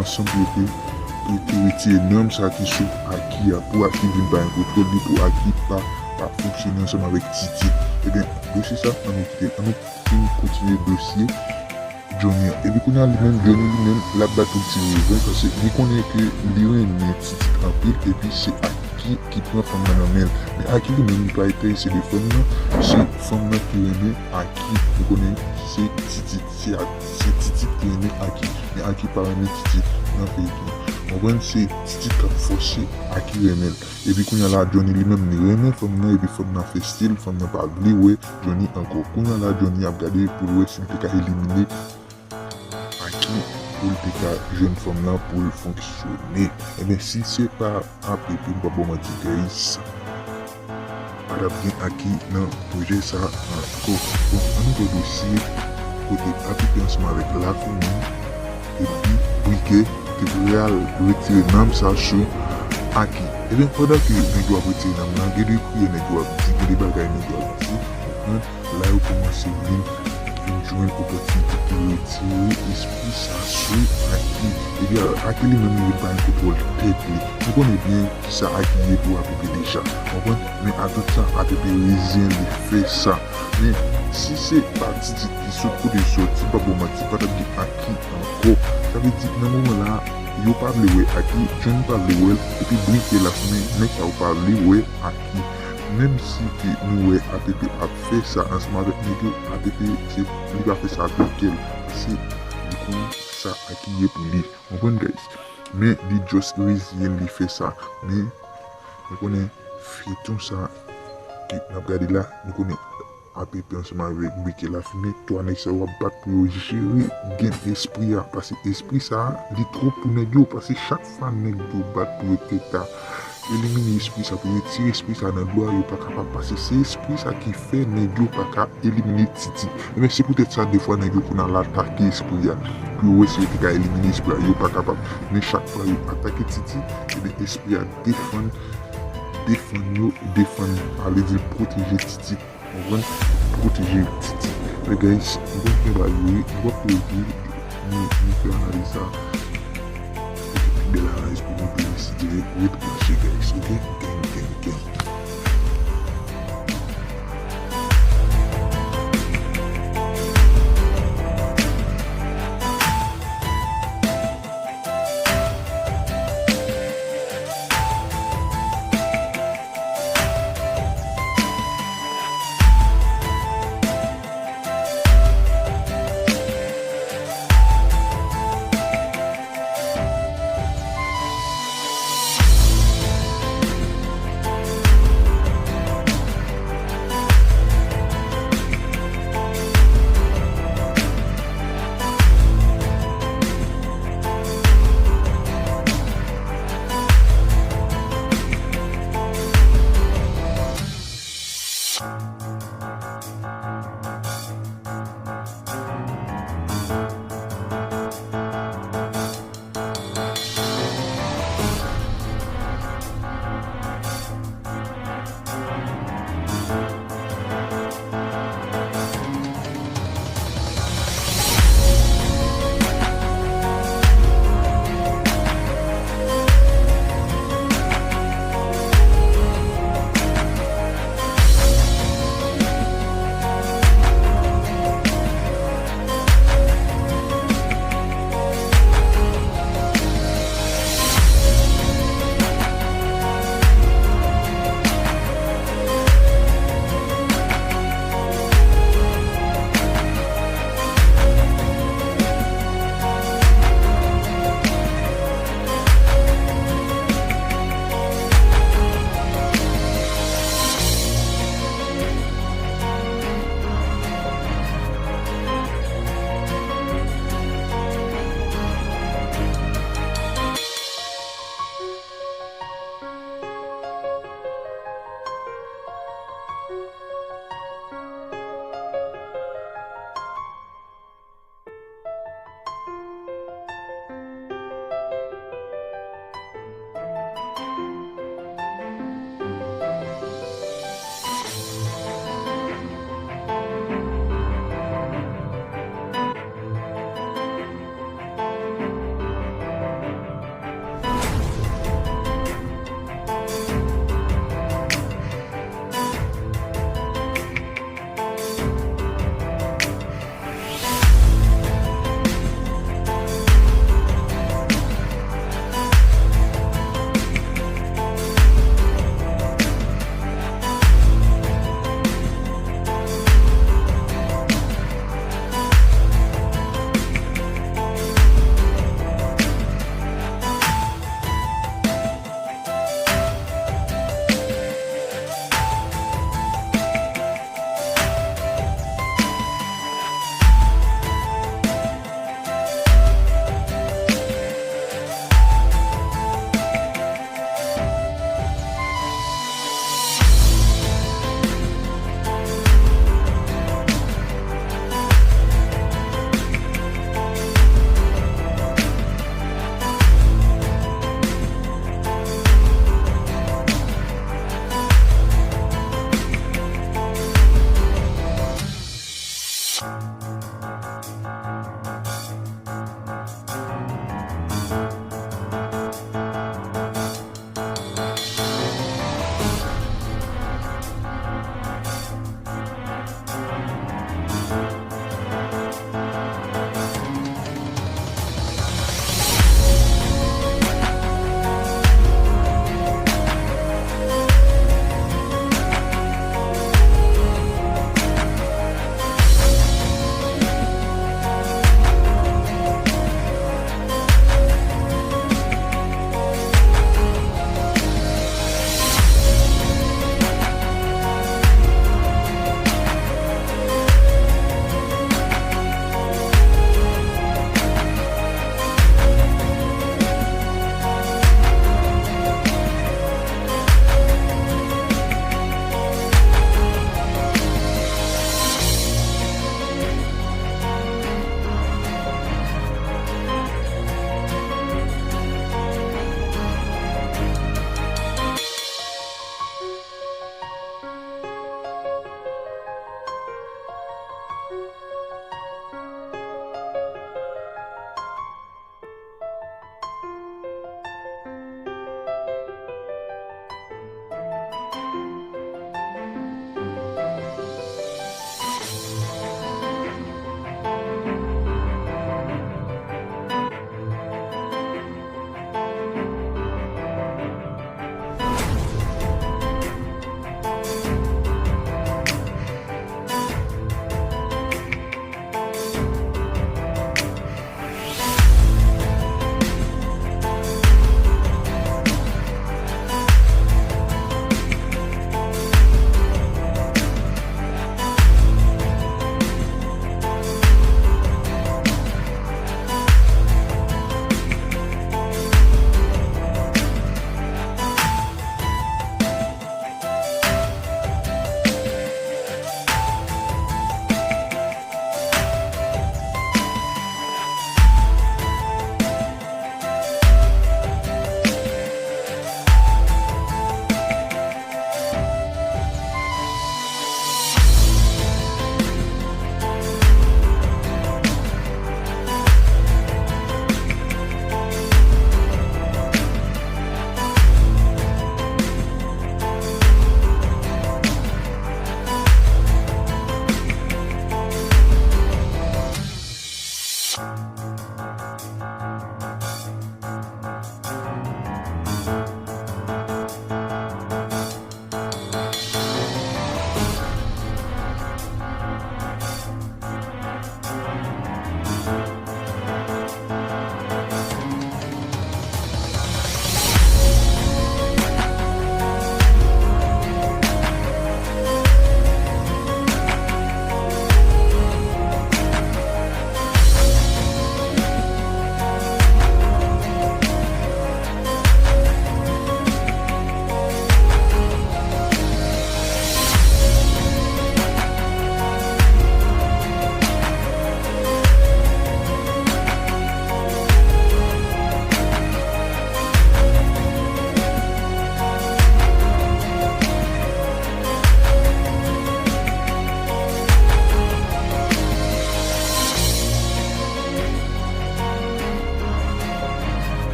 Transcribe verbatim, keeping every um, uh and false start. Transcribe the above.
ansanm pou yo te, pou yo te retire nanm sa ki sou Aki a, pou Aki vin pa gen kontwòl li, pou Aki pa, pa fonksyone ansanm avèk Titit. Ebyen, dosye sa, ann nou kite, ann nou fin kontinye dosye Johnny an. Epi kounye a li menm, Johnny li menm, l ap bat pou l ti revanj, paske li konnen ke li renmen Titit anpil, epi se Aki ki pran fanm nan nan men l. Men Aki li menm, li pa enterese de fanm nan, se fanm nan ki renmen Aki. Li konnen se Titit, se, se Titit ki renmen Aki. Men Aki pa renmen Titit nan feyton. Konprann, se Titit k ap fòse Aki renmen l. Epi kounye a la, Johnny li menm, li renmen fanm nan, epi fanm nan fè stil, fanm nan pa vle wè Johnny ankò. Kounye a la, Johnny ap gade pou l wè si l te ka elimine Aki, pou l te ka jwenn fanm nan pou l fonksyone. Ebyen, si se pa Apepe, m p ap ba w manti, guys, pa t ap gen Aki nan pwojè sa ankò. Bon, ann nou pran dosye kote Apepe ansanm avèk lafanmi epi Brikè te pral retire nanm sa sou Aki. Ebyen, pandan ke nèg yo ap retire nanm nan, gen de priyè nèg yo ap di, gen de bagay nèg yo ap di, konprann? La yo kòmanse vin, vin jwenn opòtinite pou retire espri sa sou Aki. Epi Aki li menm li pa gen kontwòl tèt li. Nou konnen byen kisa Aki ye pou Apepe deja. Konprann? Men atout sa, Apepe rezyen li fè sa. Men si se pa Titit ki sot kote l soti, m p ap ba w manti, pa t ap gen Aki ankò. Sa vle di, nan moman la, yo pa vle wè Aki, John pa vle wè l, epi Brikè, lafanmi, nèg sa yo pa vle wè Aki. Menm si ke nou wè Apepe ap fè sa ansanm avèk nèg yo, Apepe, se, li pa fè sa avèk kè l. Se, li konn sa Aki ye pou li. Konprann, guys? Men li just reziyen li fè sa. Men, nou konnen feyton sa ke n ap gade la, nou konnen Apepe ansanm avèk Brikè, lafanmi, twa nèg sa yo ap bat pou yo jere gen espri a. Paske espri sa, li twòp pou nèg yo. Paske chak fwa nèg yo bat pou yo te ka elimine espri sa, pou yo retire espri sa nan dlo a, yo pa kapab. Paske se espri sa ki fè nèg yo pa ka elimine Titit. Ebyen, se poutèt sa, defwa nèg yo konn al atake espri a. Pou yo wè si yo te ka elimine espri a, yo pa kapab. Men chak fwa yo atake Titit, ebyen, espri a defann, defann yo, defann, ale di l pwoteje Titit. Konprann? Pwoteje Titit. Men guys, m konn gen bagay, m p ap rete, nou, nou fè analiz sa. Bèl analiz pou nou deside ret branche, guys. Ok?